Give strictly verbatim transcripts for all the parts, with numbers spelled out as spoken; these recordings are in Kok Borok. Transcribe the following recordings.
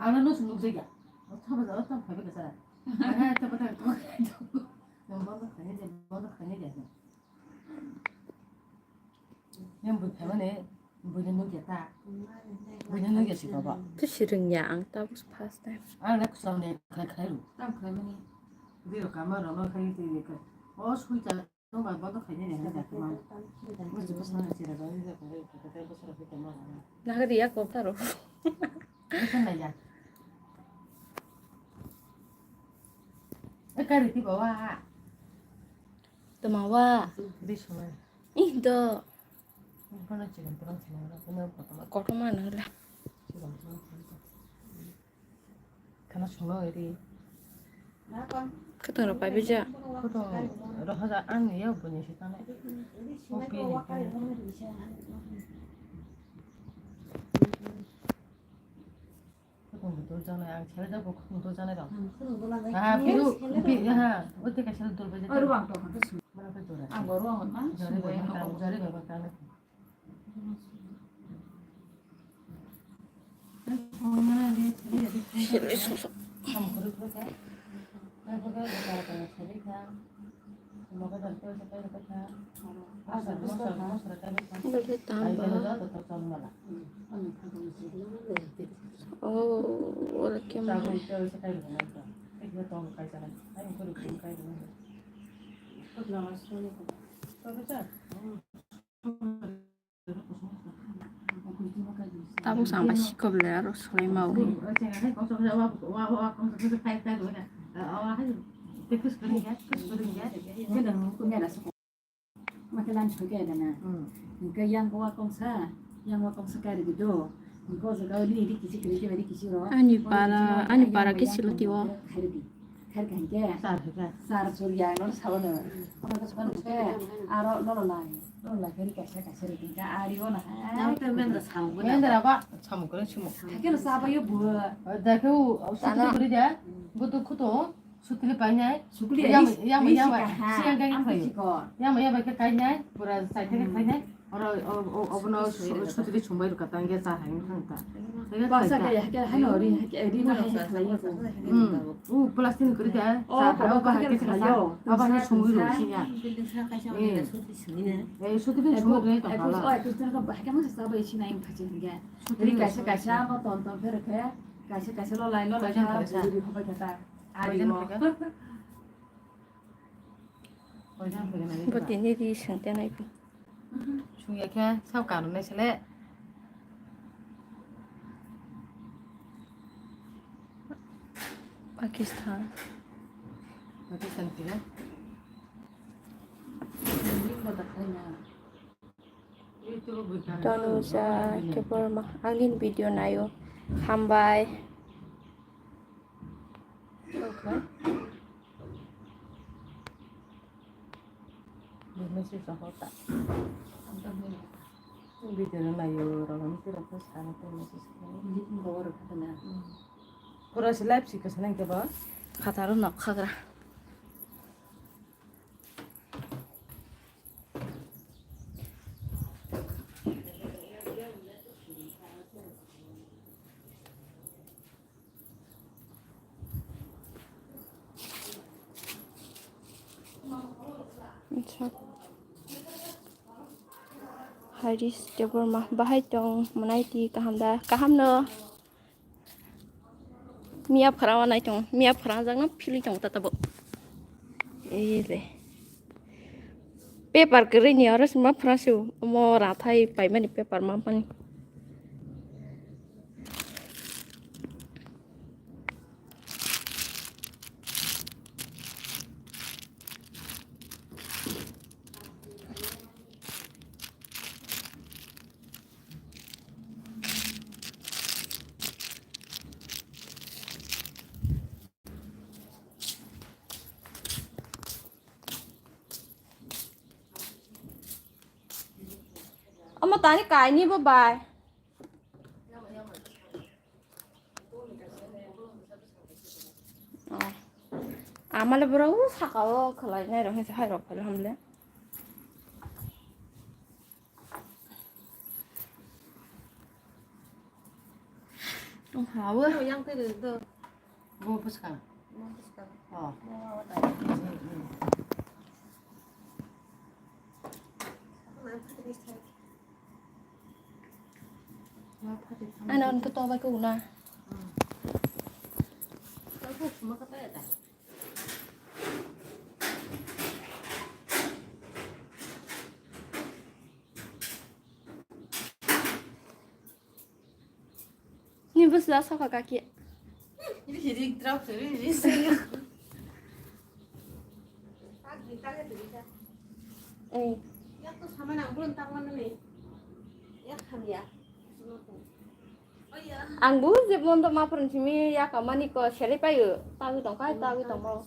Ano no sunu jega. Othom othom khabe kasa. Ana ta pata ko. Bondo khane de, bondo khane de. Yang bui khaimane, bui no nugya ta. Bui no nugya si baba. Tu si rwngya ang ta bus first time. Ang na kusam ne khai khai ru. Tam khaimane. Biro kama rama khai ti ne khai. O sui ta. Nokbar bondo khainai ni hwnwi dakhe man. Bwswk bwswk nang chera bagwi jak bagwi khe khe bwswk rok khe tongma rwna. Nagari ya kok taro. Bwswk nai ya. E kari ti bawa. Tama wa. Ri sumai. Ih do. Kono chikon kono chikon kono kono. Koto ma nang la. Chikon kono chikon. Khana songno ri. Khwtwng rok pai bija. Khwtwng rok haja ang ya buni si tane. Kopi ni tane. Khwtwng dol janai ang sele da khwtwng dol janai rok. Ah, piru, pi, ha, ote ka sele dol baje. Mana ka jora. Ang goro ang ma. Jore baba kan, jore baba kan. Bebe tamba. Oh, ora kemo. Tabuk sangba sikop le aro solai mau. Mate lan chhoke dana. Hingke yang wa kongsa, yang wa kongsa kari gido. Hingke o jaga ni ri kisi kiri kiri kisi ro. Ani para, ani para kisi lo tiwo. Khair ka hingke. Sar hingke. Sar sur ya no sabo no. Ono ka sabo no ke. Aro no no lai. No lai kari kaisa kaisa ri hingke ari o na. Nang te mendra samu ko. Mendra ba samu ko sumo. Hake no sabo yo bu. Da ke u sutu kuri da. Bu tu khuto sutili painai. Sukli yang yang yang yang yang yang yang yang yang yang kainai. Pura sai te kainai. Oro, o, o, obono su-, sutri sumbai rwkha ta, hingke cha hai wngkha ta. Hingke basa kaya hake hano ri, hake ri na hai khlai ko. Hmm. U plastic ni kwrwi khe, o cha hai, o bahai khe khlai o. Abo hai sumui rw siya. Eh, sutri sumui rw ta hala. Hake mo sa bai sinai phachi hingke. Ri kaisa kaisa mo ton ton pher khe, kaisa kaisa lo lai lo lai kha, buri hobai kha ta. Ari mo. Bo tini ri sengte nai phi. Sungya khe sao kanunai sele. Pakistan. Pakistan kira. Tanuja Debbarma, angni video naio. Hambai. Video no naio, rok misi rok khe sana tei message khe. Pura si live si kasa nang kebo. Khataro nok khagra. Harish Debbarma, bahai tong, mwnai ti kaham da? Kaham no. Miya phrang o nai tong, miya phrang jak no philwi tong ta tabo. Ei le. Paper kwrwi ni oro sima phrang su, omo rathai paimani paper ma pani. Omo tani kaini bo bai. Oh. Amale bro u saka o khlai nai rok hai rok phai hamle. Hawa. Yang tadi tu. Bo bwskang. Bo bwskang. Oh. Bo hawa tadi. Hmm, hmm. Ano, ano to ba ko na. Hmm. Aku cuma kata ya dah. Ni bwsla sokha kaki. Ini jadi drop seri, ini seri. Eh. Yak to sama nang belum tangan ni. Yak ham ya. Ang bu je bondo ma pran simi ya kamani ko sele payo. Tawi tong kai, tawi tong mau.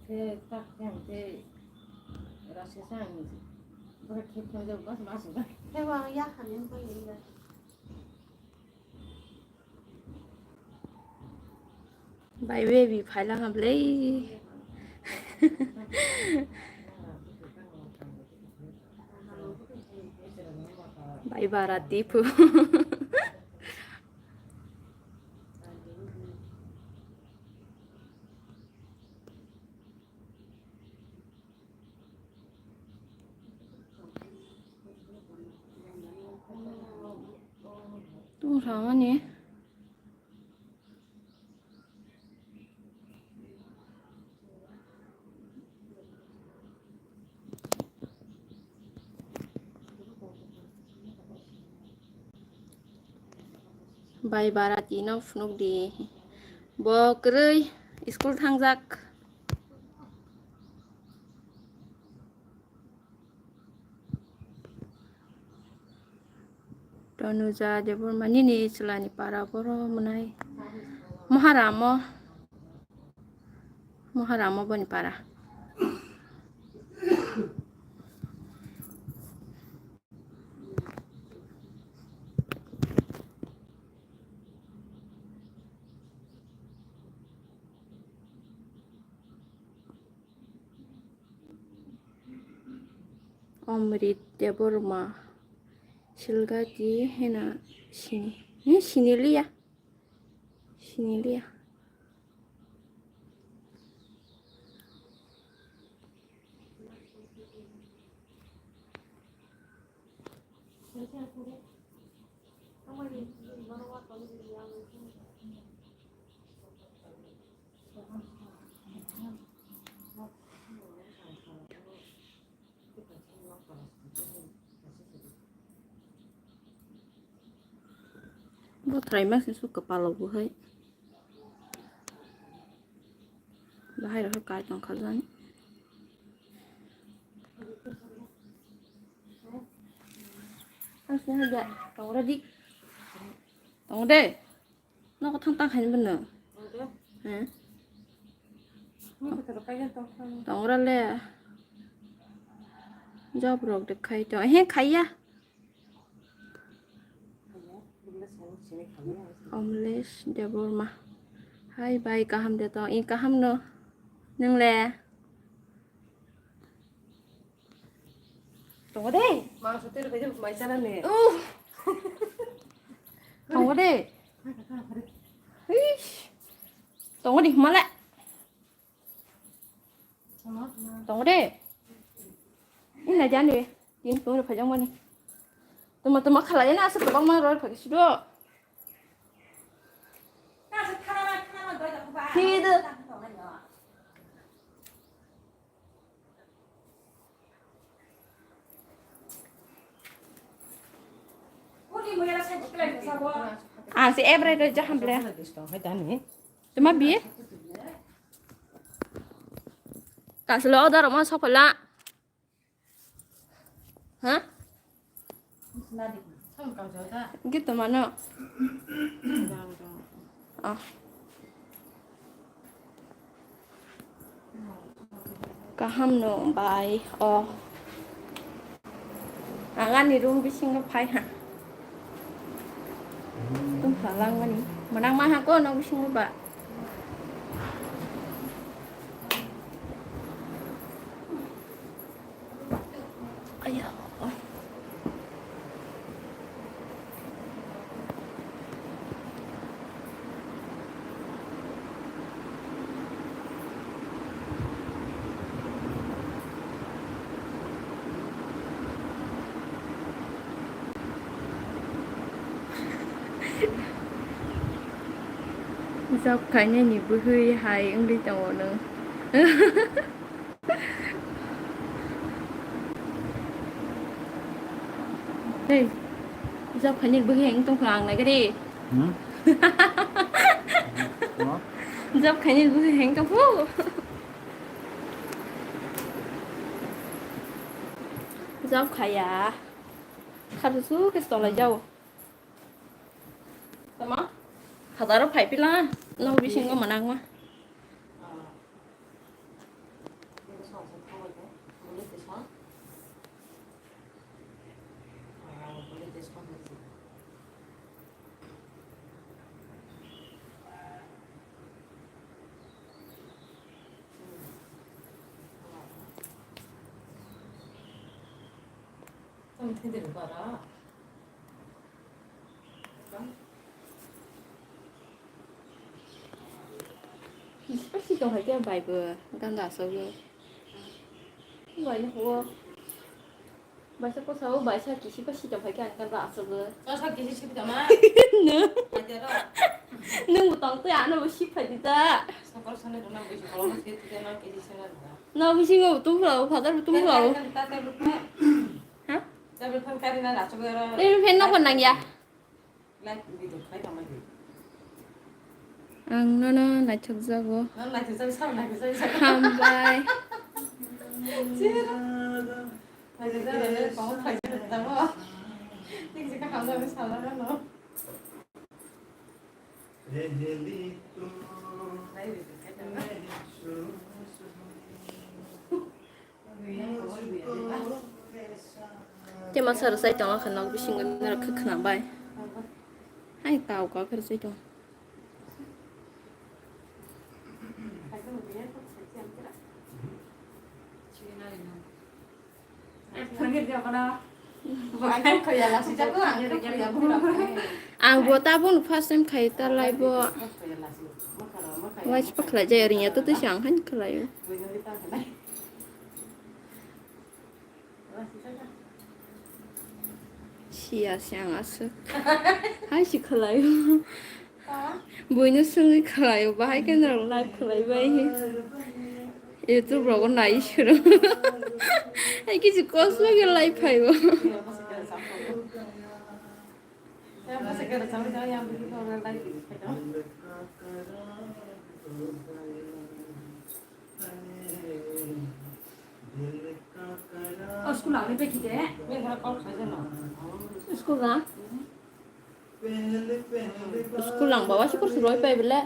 Khe tak khe ang tei rasa sa ang bwrwi khe khe jak bas bas ba. Khe bo ang yak hamya wng tong ya. Bai baby phaila ha blei. Bai bara tipu. Tung samani. Bai bara tino phunuk di. Bo kwrwi school thangjak. Tanuja Debbarma nini chwlani para boro mwnai. Moharamo. Moharamo boni para. Omrit Debbarma, Silgati hena sini, ni siniliya, siniliya. Bo thraima se su kwpalo bo hai. Bahai rok kai tong kha jani. Ang sini aja, tong ready. Tong de. Nogo thang tang khaini bono. He? Tong ora le. Job rok de khai tong. He khaiya. Omlesh Debbarma. Hai bai kaham de tong. I kaham no. Nung le. Tongo de. Mangso tero kaisa mai chana ne. Uh. Tongo de. Ish. Tongo de male. Tongo de. Ina jani. Tin tongo phajang mani. Tuma tuma khala ina asa tabang ma roi phagi sido. Hidu. Ang se ebre re jaham ble. Tuma bi. Kaslo odar ma sopala. Ha? Gitu mano. Ah. Kaham no bai o. Ang ani room bisingo phai ha. Tum phalang mani. Manang ma ha ko no bisingo ba. Ayo. Job khainani bwhwi hai wngwi tongo nwng. Hey, job khainani bwhwi hai wng tongkha ang naikhe de. Hmm? Job khainani bwhwi hai wng tongkha. Job khaya. Kharsu khe tonglaijao. Tama? Hazaro phai pila, no bisingo manang ma. Tama thidi rwkha ra. Kisi pasi tong hai khe bai bo ganda asogwi. Bai no huo. Baisa kosa o baisa kisi pasi tong hai khe ang ganda asogwi. Kosa kisi sip tama. No. Aja ro. Nung bo tong twi ano bo sip phai di ta. Sakol sani rwna bo sip kolom sip twi na kisi sena rwna. No bisingo bo tubla o, father bo tubla o. Table fan kari na nacho gara. Table fan no kon nang ya. Light video khai tong lagi. Ang nono naithok jago. Nono naithok jago, sam naithok jago. Hambai. Chira. Naithok jago, kamu khai jago tamo. Tik jika hambai sama kan no. Te masa rwchai tongo khe nok bisingo norok khe khwna bai. Hai tau kok rwchai tongo. Ang bo tabuk first time khai ta lai bo. Wai se pakhlai jai riya to tei se ang haino khlai o. Siya se ang aswk. Hai se khlai o. Buino swngwi khlaio, bahai khe norok live khlai bai hi. YouTube rogo nai suru. Hai kisi cosmo khe live phaibo. O school ang ni bekhi de. School na? School ang bawa si kursi roi pai bele.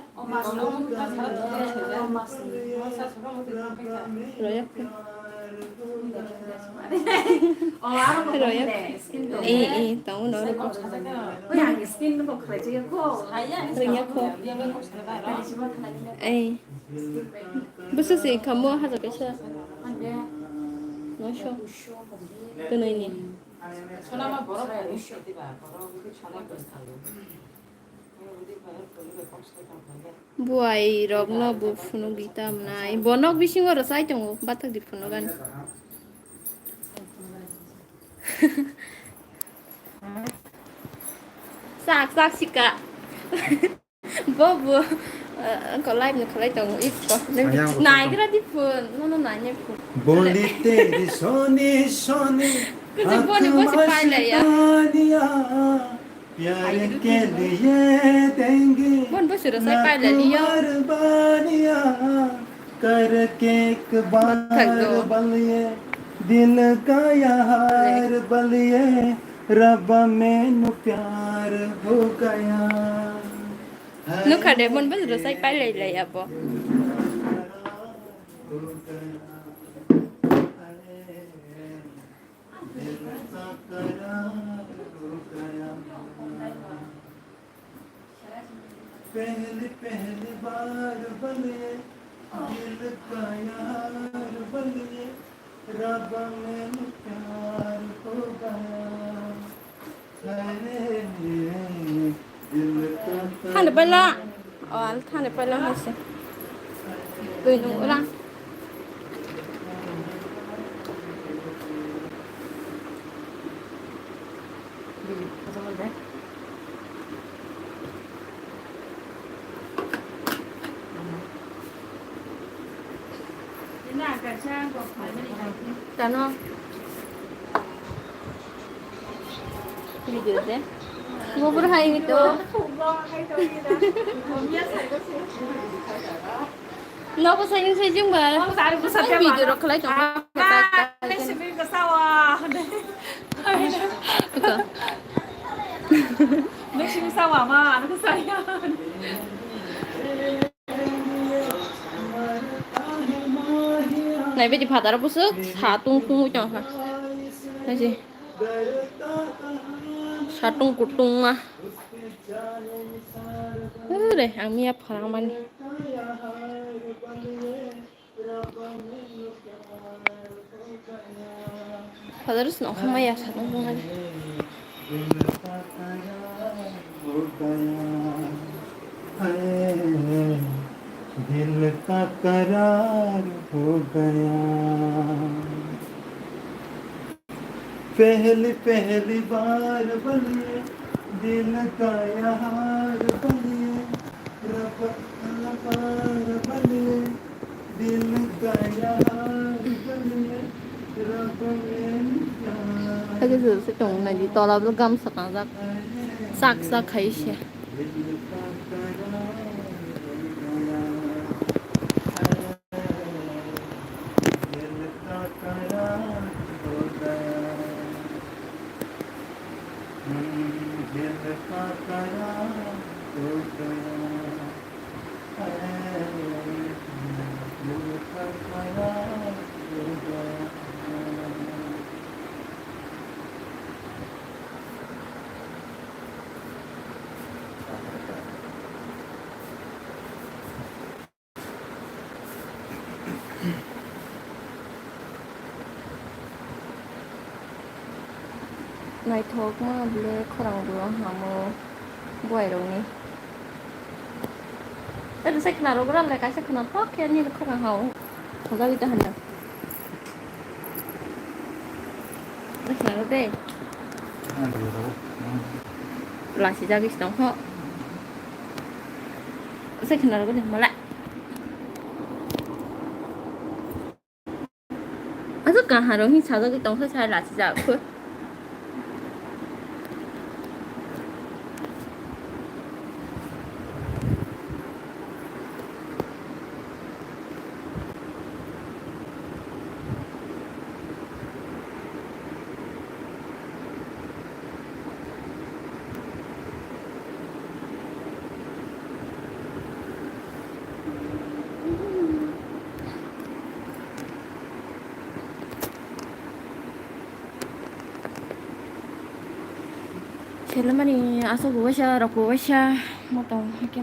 Roi ya. Roi ya. Eh, eh, tahu no. Roi ya ko. Eh. Bwswk se kamo hajar kaisa. Noisho. Twnwi ni. Buai rok no bo phunuk di tam nai. Bo nok bisingo rwchai tongo, bathak di phunuk ani. Sak sak sika. Bo bo, eh, ko live ni khlai tongo, iko. Nai gra di phun, no, no, nai ne phun. बोली तेरी सोनी Soni Kuchu boni bosi pai le ya. प्यार के लिए देंगे Bon bosi rwchai pai le liyo. कुर्बानियां करके एक बार बलिए दिल का यार बलिए रब मैनू प्यार हो गया Nukha de, mon bwswk rwchai pai lai lai abo. पहली पहली बार बने दिल का यार बने रब मैनू प्यार हो गया Thani paila. O, al thani paila hai se. Twi nung ura. Tano. Video de. Mo pura hai to. Nogo sai sai jing ba. Video rok khlai tong. Iko. Nung sini sawa ma, ano saya. Nai beti phataro busuk satung tung tong kha. Nai si. Satung kutung ma. Ure, ang miya pharang mani. Father is no maya sa no mani. दिल का करार हो गया। पहली पहली बार बने दिल का ये हाल बने, रब बार बने दिल का ये हाल बने, रब ने प्यार. Khe se tong nai di, tola bo gamsa kanjak, sak sak khai se. Naithokma bwle khorang bo hamo buairokni. Ero se khwnarok ran le kaisa khwnathok khe nini khorang hao. Thokjagwi ta hwnna. Khwnarok de. Lasi jagwi se tong kho. Se khwnarok de mala. Aswk kaham rok hin sajagwi tongkha, sai lachijak kho. Selemani aswk bo waisa, rok bo waisa, ma tong haikhe.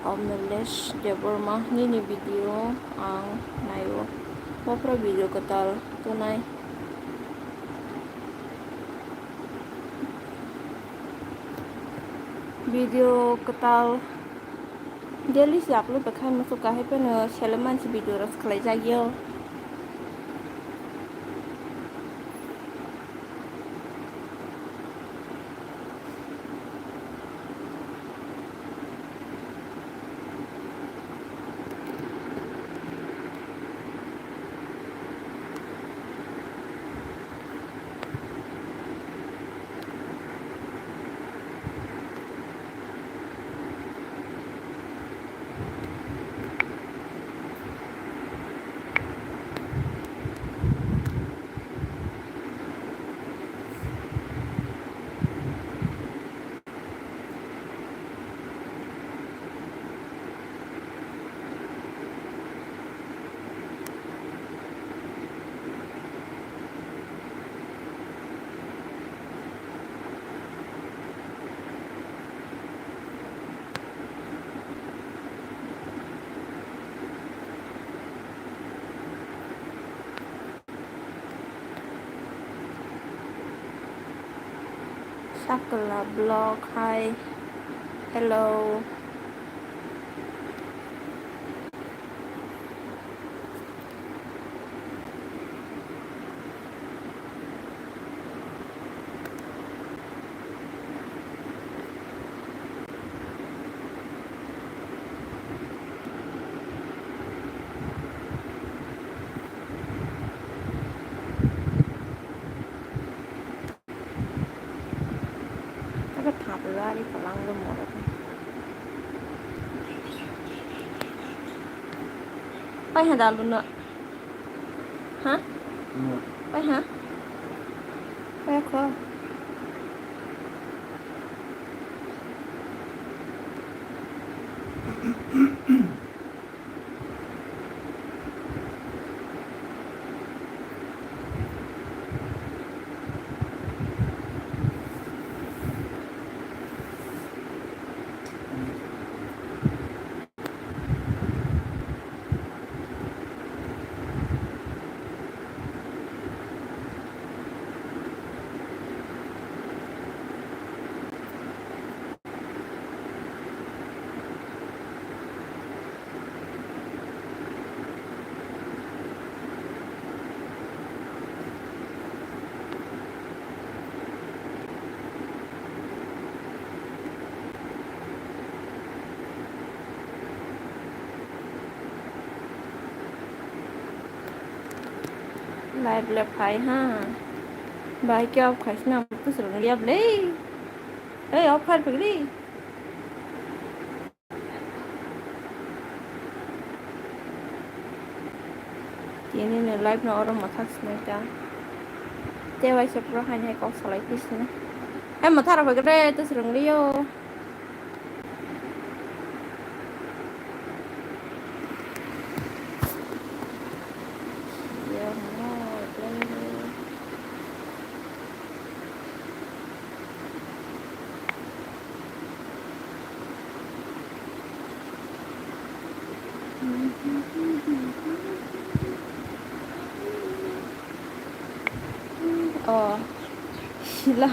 Omnilesh Debbarma nini video ang naio. Bophra video kwtal tonai. Video kwtal daily se upload khaima swk kahai phano seleng mansi video rok khlai jagio. Takla blog, hi. Hello. Abo thapla ri palang do moro. Pai ha dalu no. Ha? Pai ha? Pai kho. Live le phai ha. Bai khe off khai sina, tusrok live le. Ei, off khai pagri. Tini ni live no oro mathak sinai ta. Te waisa pura hai hai kok salai phi sini. Hai mathak rok bai kre tusrok liyo. Oh, sila.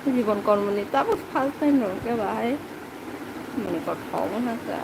Jibon kormoni tabuk first time rok ke bahai. Mani kothok wngkha.